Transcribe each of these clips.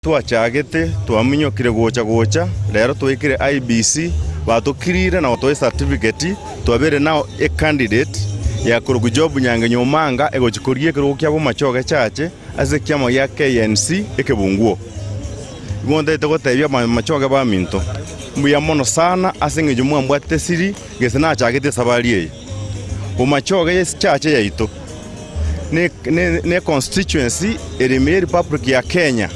Twachagete, twaminyokire gocha gocha, rero twaikire IEBC, batokirire na gotoa ecertificate, twabeire nao ecandidate ya korokwa Job Nyange Nyomanga egochia korigia ekerogo kia Bomachoge Church ase ekiama gia KNC ekebunguo. Igo ntagete gotebia abamachoge baminto, mbuya mono sana ase eng'encho mwambwatete siri gese nachagete esabari eye. Bomachoge ye church yaito ne constituency ere ime ye Republic ya Kenya.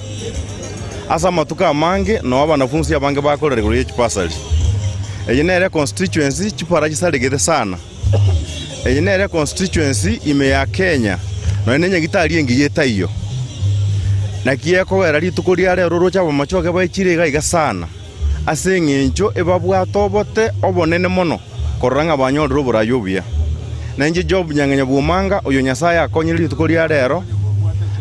Ase amatuko amange noo abanafunsi abange bakorera igoro ye chibasari. Eye nere constituency chipara chisaregete sana. Eye nere constituency ime ya Kenya nonya ne nyagitari engiya etaiyo. Naki ekogera rituko ria rero oroche abamachoge baichire iga iga sana, ase eng'encho ebabwate obote obonene mono korora ng'a banyorire oboraai obuya. Na inche Job Nyang'enya bw'Omanga, oyo Nyasae akonyire rituko ria rero,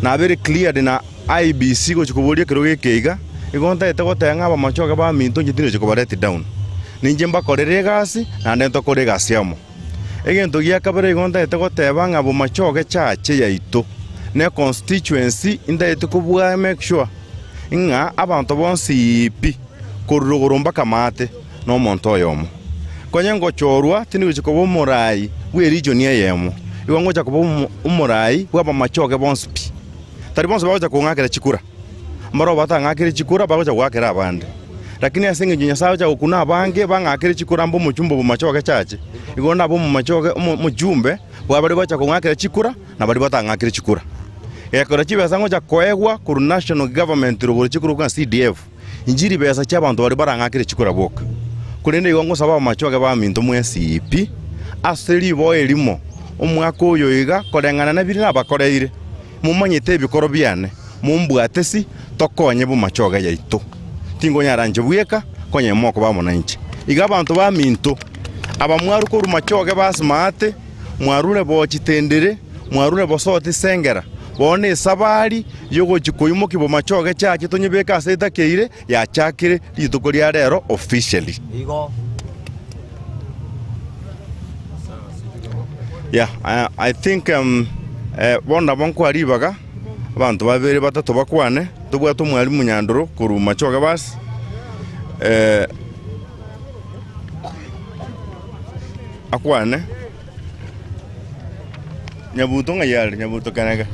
nabeire cleared na IEBC gochia koboria ekerogo eke iga, igo ntagete goteba ng'a abamachoge baminto inche tindochi koba let down. Ninche mbakorere egasi, naende ntokore egasi amo. Egento gia kabere igo ntagete goteba ng'a bomachoge chache yaito, ne constituency ntagete kobua make sure ng'a abanto bonsi pi, korwa rogoro mpaka maate, na omonto oyomo. Konya ngochorwa tindi gochia koba omoraai bw'eregion eyemo, igo ngocha koba omoraai bw'abamachoge bonsi pi. Tari bonsi bagocha kong'akera chikura, mbarabwo batang'akere chikura bagocha goakera abande. Lakini ase engencho Nyasae agocha gokuna abange bang'akere chikura mbe omochumbe bw'amachoge chache, igo nabe omomachoge omochumbe bwa baria bagocha kong'akera chikura na baria batang'akere chikura. Gekogera chibesa ngocha koegwa korwa national government rogoro chikorokwa ng'a CDF, Inche ribesa chi'abanto baria barang'akere chikura boka. Korende igo ngosaba abamachoge baminto mwensi pi, ase riboa erimo, omwaka oyo iga, koreng'ana na biria nabakoreire, momanyete ebikoro biane, mombwate si, tokonye bomachoge yaito. Tinkonyara inche bweka, konya mokoba amo nainche. Iga abanto baminto, aba mwarure korwa machoge b'Asimaate, mwarure bochitendere, Mwarure bosoti sengera, bono esabari y'ogochia koimokia bomachoge chache tonyebeke ase etakeire yachakire rituko ria rero officially. Yeah, I, I think um, eh, bono nabo nkoa ribaga abanto babere batato bakwane tobwate omwalimu Nyandoro korwa Machoge basi eh, akwane Nyabuto ng'ai are? Nyabuto kenege.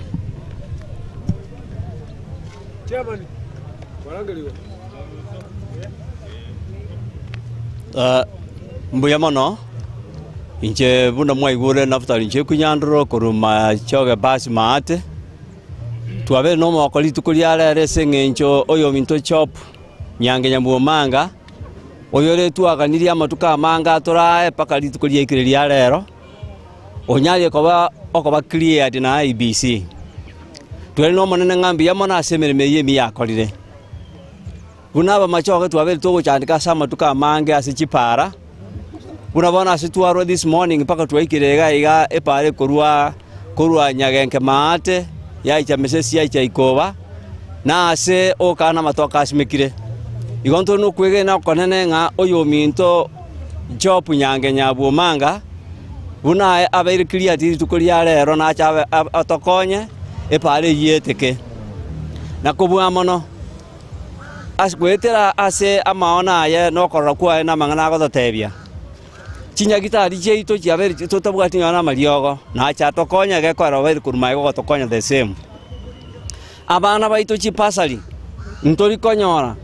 Mbuya mono, inche buna mwaigure Naftali inche Kunyandoro korwa Machoge bus Maate, twabeire na omogoko rituko ria rero ase eng'encho oyominto Job Nyange Nyamwomanga, oyore twaganirie amatuko amange atorae mpaka rituko riaikire ria rero. Onyare koba okoba cleared na IEBC. Twere n'Omonene ng'a mbuya mono ase emeremo eyio emiya akorire. Buna abamachoge twabeire togochandeka ase amatuko amange ase chipara, buna bono ase twarwa this morning mpaka twaikire iga iga epara ekorwa korwa Nyagenke maate, yaicha Mesesi yaicha Ikoba, na ase okana amatoke asimekire. Igo ntore nokwegena okonene ng'a oyominto Job Nyange Nyabwomanga, buna aye abeire Kiriati rituko ria rero nache abe atokonye epaara eyio eteke. Na kobua mono, ase goetera ase amaono aye na okorora kwaye na amang'ana agototebia, chinyagitari chiaito chiabeire totabwati nonya na amariogo, nache atokonye gekorera obeire korwa magega ogotokonya the same. Abana baito chibasari ntori konyora,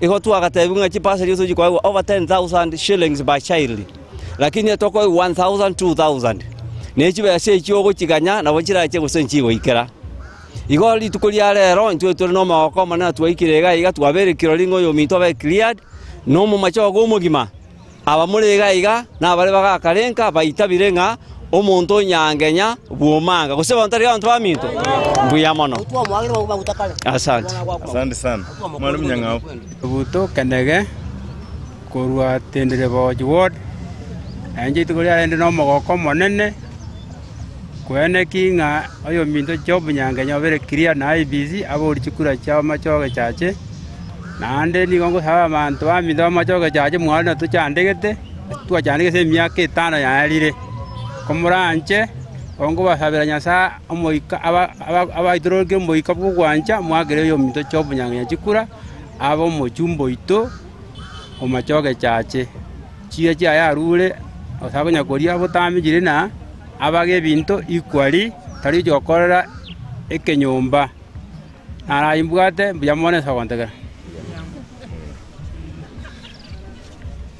igo twagatebiwa ng'a chibasari ezo chikoegwa over 10,000 shillings per child, lakini etokoegwa 1,000, 2,000. Ne chibesa echio ogochiganya nabo chirache gose nchigoikera. Igo rituko ria rero intwe tore na omogoko omonene na twaikire iga iga twabeire kirori ng'a oyominto abe cleared, na omomache ogo omogima. Aba more iga iga, nabare bagakarenka, baitabire ng'a omonto onyangenya bw'omanga, gose abanto tari abanto baminto? Mbuya mono. Asante. Asante sana. Mwalimu Nyang'au. Obuto kenege korwa Tendere Boch Ward, nainche rituko riarenge nomogoko omonene, kweneki ng'a oyominto Job Nyangenya obere clear na IEBC aborie chikura chia amachoge chache. Naende nigo ngosaba abanto baminto b'amachoge chache mwarore natochandegete, twachandegete ase emiaka etano yaerire, komoranche. Nkobasabera Nyasae omoika abaitorokie omoika bw'ogwancha, mwakere oyominto Job Nyang'enya chikura, abe omochumba oito omachoge chache. Chiira chiaye arure, gose akonya koria botambe chire na abage ebinto equally, tari gochia gokorera ekenyomba. Naro ayio mbwate, mbuya mono ase ogontegera.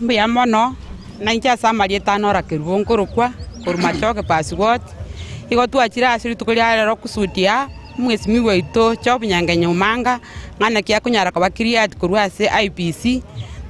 Mbuya mono, nainche ase amarieta ane orakerwe nkorokwa korwa Machoge Passport, igo twachire ase rituko ria rero kusudia omwesimigwa oito Job Nyangenye Omanga, ng'a naki akonyara koba cleared korwa ase IEBC,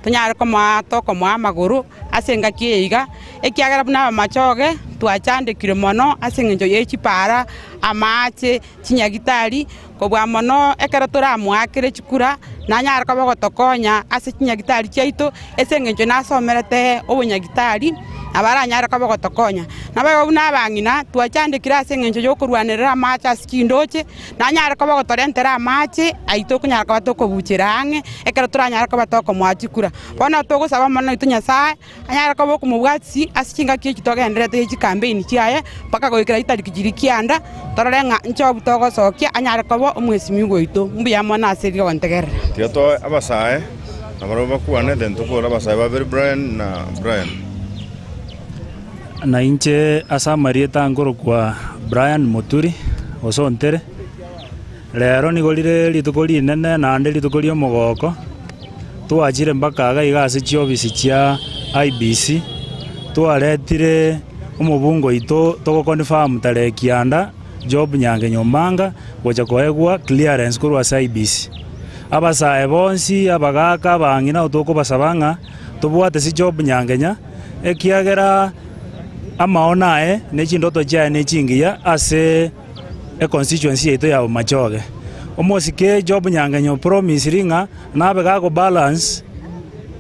tonyare komoa tokomoa amagoro ase engaki eye iga, ekiagera buna abamachoge twachandekire mono ase eng'encho ye chipara, amache. chinyagitari, kobua mono ekero toramoakere chikura, nanyare koba ogotokonya ase chinyagitari chiaito, ase eng'encho nasomerete obonyagitari, nabo aranyare koba ogotokonya. Naboigo buna abang'ina, twachandekire ase eng'encho yokorwanerera amache ase chindoche, nanyare koba ogotorentera amache aito okonyara koba tokobuchera ang'e, ekero toranyare koba tokomoa chikura. Bono togosaba Omonene oito Nyasaye. Anyare koba okomobwatisia ase chingaki echi togendererete chikampeini chiaye, mpaka goikera chitariki chiria kianda, torore ng'a inche obwo togosokia anyare koba omwesimigwa oito. Mbuya mono ase rigontegerera. Tiga toe abasae, na barabwo bakwane, then tokore abasae babere Brian na Brian. Na inche ase amarieta nkorokwa Brian Muturi, gose Ontere, rero nigo rire rituko rinene naende rituko ria omogoko. Twachire mpaka iga iga ase chiofisi chia IEBC, twaretire omobunge oito togo confirm tarehe kianda Job Nyange Nyomanga gocha koegwa clearance korwa ase IEBC. Abasae bonsi, abagaka, abang'ina tokobasaba ng'a tobwate ase Job Nyangenya ekiagera amaono aye ne chindoto chiaye ne chingiya ase. econstituency yaito ya Bomachoge. Omosike Job Nyangenyo opromisiri ng'a nabe gago balance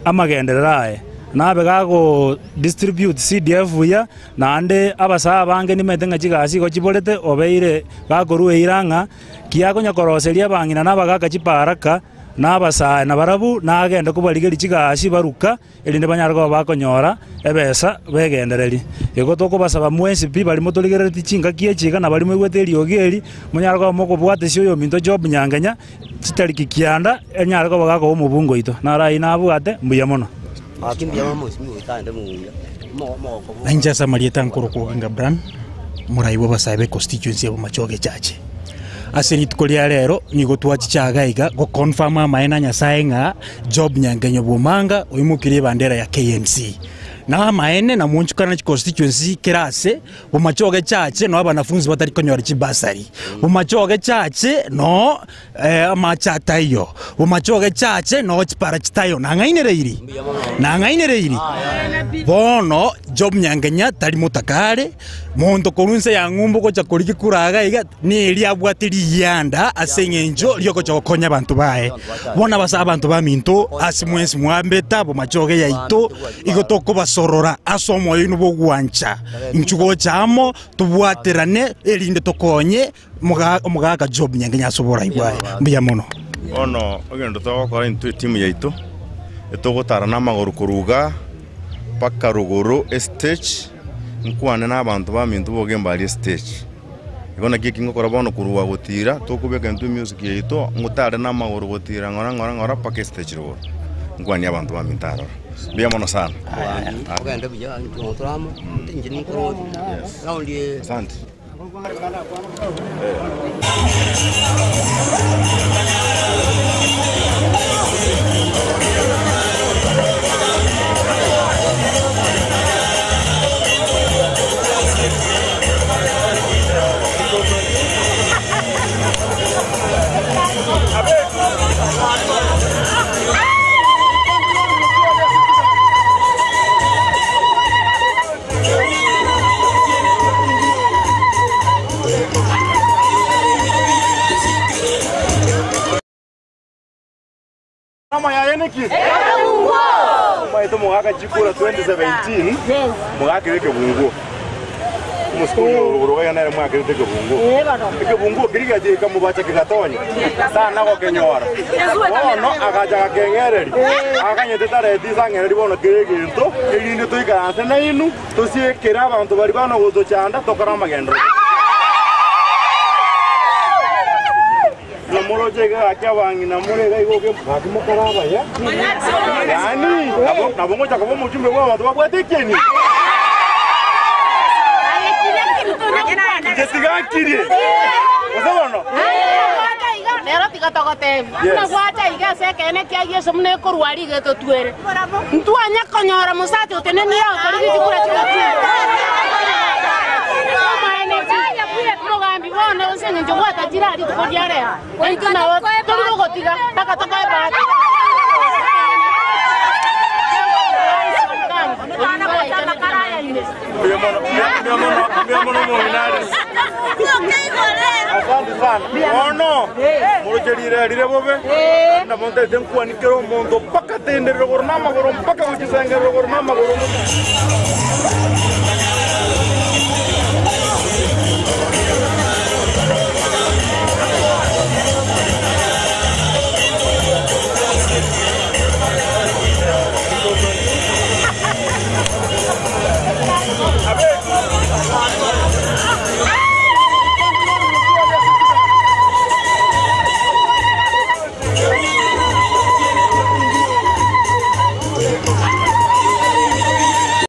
amagenderero aye, nabe gago distribute CDF buya, naende abasae abange nimanyete ng'a chigasi igo chiborete obeire gakorwa eira ng'a kiakonya koroseria abang'ina na abagaka chiparaka na abasae nabarabwo nagende kobarigeria chigasi baruka. erinde banyare koba bakonyora ebesa begendererie. Igo tokobasaba mwensi pi baria motorigereretie chingaki echi iga na baria moigwete eriogi eri, monyare koba mokobwatesia oyominto Job Nyangenya chitariki kianda, anyare koba gakoba omobunge oito. Naro ayio nabwate, mbuya mono. Nainche ase amarieta nkorokwa Oginga Bran, omorai bw'abasae be constituency ya Bomachoge Chache. Ase rituko ria rero nigo twachicha iga iga go confirm amaene a Nyasaye ng'a Job Nyangenyo Bwomanga oimokirie ebandera ya KNC. Na amaene na monchukana chi constituency kera ase, Bomachoge Chache noo abanafunzi batari konyora chibursary, Bomachoge Chache noo amache ataiyo, Bomachoge Chache noo chipara chitaiyo. Nang'ainereiri? Nang'ainereiri? Bono Job Nyangenya tari motakare, Monto korwa inse ya ng'umbu gocha korigia kura iga iga, neria abwate rigianda ase eng'encho ri'ogocha gokonya abanto baye. Bono abase abanto baminto ase mwensi mwambete abomachoge yaito, igo tokobasorora ase omoyo oino bw'ogwancha. Inchuo gocha amo, tobwaterane, erinde tokonye omogaka Job Nyangenye ase oborai bwaye. Mbuya mono. Bono egento togokora intwe etimu yaito, etogotara namagoro korwa igaa mpaka rogoro estage, Nkwane nabanto baminto bogemba aria estage. Igo naki eki ngokora bono korwa gotira, tokobeka intwe emusic yaito, ngotare namagoro gotira ng'ora ng'ora ng'ora mpaka estage rogoro. Nkwanie abanto baminto aroro. Mbuya mono sana. Yes. Asante. Omanyete omogaka chikura 2017 mogakire ekebunguo omosike oyo orogoro iga nere mwakerete ekebunguo ekebunguo keria giachia gekamobacha kegatonya tana gokenyora bono agacha agakeng'ereria agakanyete tareti ase ang'ererie bono kera egento erinde toikaranse nainwe Tosiekere abanto baria bana gotochanda, tokore amagenderero. Moroche iga gaki abang'ina more iga igo gaki mokore abaya. Yaani nabo nabo ngocha koba omochumbe bwa abanto babwate ekieni. Inche tiga nkirie. Gose bono? Rero tiga togotebia, buna gwacha iga ase ekeene kia Yeso buna ekorwa riga etotwere. Ntwanya konyora mosacha otenenire okorigia chikura chigotwere. Omaene ki? Omogambi bono ase eng'encho gwatachire aria rituko ria rero, naintwe nabo tori gogotiga mpaka tokoe bahati. Mbuya mono, mbuya mono, mbuya mono omong'ina Alice. Asante sana. Bono, moroche rire rire bobe, nabo ntaete nkwane kera omonto mpaka tenderere igoro na amagoro mpaka gochisengerera igoro na amagoro.